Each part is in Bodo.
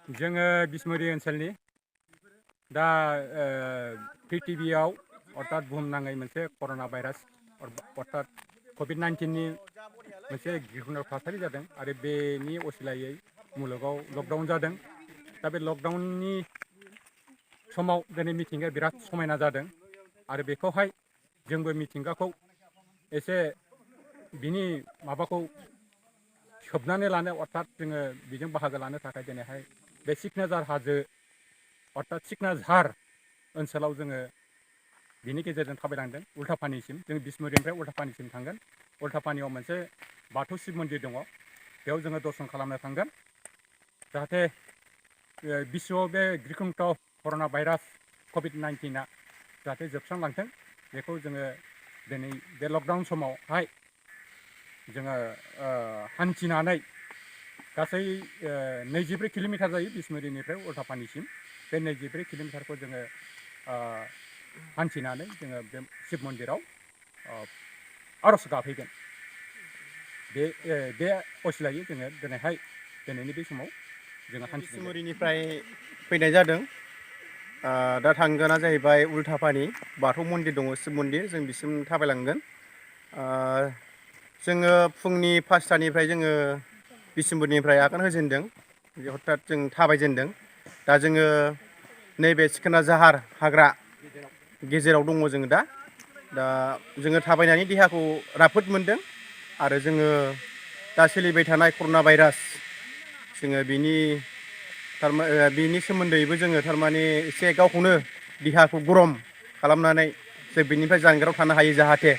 जोङो बिसमुरि ओनसोलनि दा पृथिबियाव अर्थात बुहुमनाङै मोनसे कर'ना भाइरास अर्थात कभिड-19नि मोनसे गिख्रंथाव थासारि जादों आरो बेनि असिलायै मुलुगाव लकडाउन जादों। दा बे लकडाउननि समाव दिनै मिथिंगाया बिराद समायना जादों आरो बेखौहाय जोंबो मिथिंगाखौ एसे बिनि माबाखौ सोबनानै लानो अर्थात जोङो बेजों बाहागो लानो थाखाय दिनैहाय बे सिकनाझार हाजो अर्थात सिकनाझार ओनसोलाव जोङो बिनि गेजेरजों थाबायलांदों उल्थापानिसिम जों बिसमुरिनिफ्राय उल्थापानिसिम थांगोन। उल्थापानियाव मोनसे बाथौ शिब मन्दिर दङ, बेयाव जोङो दर्शन खालामनो थांगोन जाहाथे बिश्वआव बे गिख्रंथाव कर'ना भाइरास कभिड-19आ जाहाथे जोबस्रांलांथों बेखौ जोङो दिनै बे लकडाउन समावहाय जोङो हान्थिनानै गासै 24 किल'मिटार जायो बिसमुरिनिफ्राय उल्थापानिसिम। बे 24 किल'मिटारखौ जोङो हान्थिनानै जोङो बे शिब मन्दिराव आर'ज गाबहैगोन। बे असिलायै जोङो दिनैनि बे समाव जोङो बिसमुरिनिफ्राय फैनाय जादों। दा थांगोना जाहैबाय उल्थापानि बाथौ मन्दिर दङ, शिब मन्दिर, जों बिसिम थाबायलांगोन। जोङो फुंनि 5टानिफ्राय जोङो बिसमुरिनिफ्राय आगान होजेनदों, हथात जों थाबायजेनदों। दा जोङो नैबे सिकनाझार हाग्रा गेजेराव दङ जोङो दा जोङो थाबायनानै देहाखौ राफोद मोनदों आरो जोङो दा सोलिबाय थानाय कर'ना भाइरास जोङो बिनि सोमोन्दैबो जोङो थारमाने एसे गावखौनो देहाखौ गरम खालामनानै जों बिनिफ्राय जानगाराव थानो हायो जाहाथे।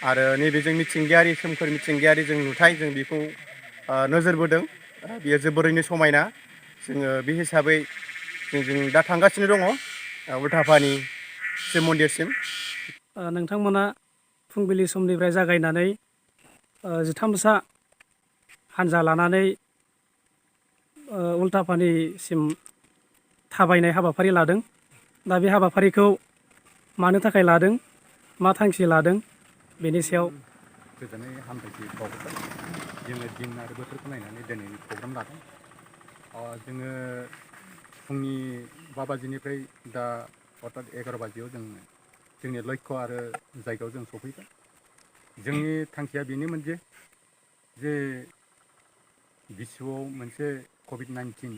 आरो नैबे जों मिथिंगायारि सोमखोर मिथिंगायारि जों नुथाय जों बेखौ नोजोर बोदों। बियो जोबोरैनो समायना। जोङो बे हिसाबै जों दा थांगासिनो दङ उल्थापानि शिब मन्दिरसिम। नोंथांमोना फुंबिलि समनिफ्राय जागायनानै 13सा हानजा लानानै उल्थापानिसिम थाबायनाय हाबाफारि लादों। दा बे हाबाफारिखौ मानो थाखाय लादों, मा थांखि लादों, बेनि सायाव गोजोनै हामलायथि बावहरबाय। जोङो दिन आरो बोथोरखौ नायनानै दिनैनि प्रग्राम लादों। जोङो फुंनि 5 बाजिनिफ्राय दा अर्थात 11 बाजियाव जोंनि लक्ष्य आरो जायगायाव जों सफैबाय। जोंनि थांखिया बेनोमोन जे बिश्वआव मोनसे कभिड-19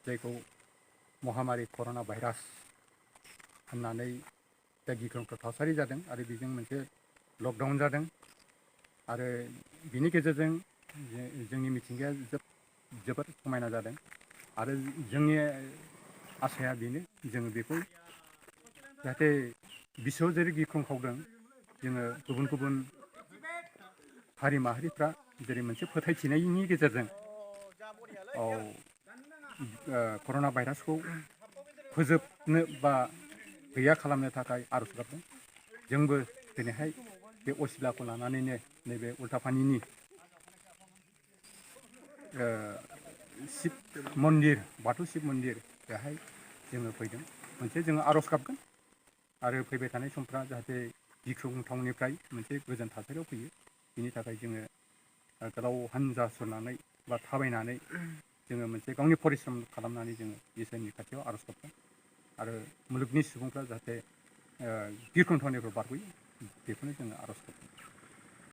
जायखौ महामारि कर'ना भाइरास होननानै दा गिख्रंथाव थासारि जादों आरो बेजों मोनसे लकडाउन जादों आरो बिनि गेजेरजों जोंनि मिथिंगाया जोबोद समायना जादों आरो जोंनि आसाया बेनो जोङो बेखौ जाहाथे बिश्वआव जेरै गिख्रंथावदों जोङो गुबुन गुबुन हारि माहारिफ्रा जेरै मोनसे फोथायथिनायनि गेजेरजों कर'ना भाइरासखौ फोजोबनो बा गैया खालामनो थाखाय आर'ज गाबदों। जोंबो दिनैहाय बे असिलाखौ लानानैनो नैबे उल्थापानिनि शिब मन्दिर, बाथौ शिब मन्दिर बेहाय जोङो फैदों। मोनसे जोङो आर'ज गाबगोन आरो फैबाय थानाय समफ्रा जाहाथे गिख्रंथावनिफ्राय मोनसे गोजोन थासारियाव फैयो, बिनि थाखाय जोङो गोलाव हान्जा सुरनानै बा थाबायनानै जोङो मोनसे गावनि परिश्रम खालामनानै जोङो इसोरनि खाथियाव आर'ज गाबगोन आरो मुलुगनि सुबुंफ्रा जाहाथे गिख्रंथावनिफ्राय बारग'यो बेखौनो जोङो आर'ज गाबगोन।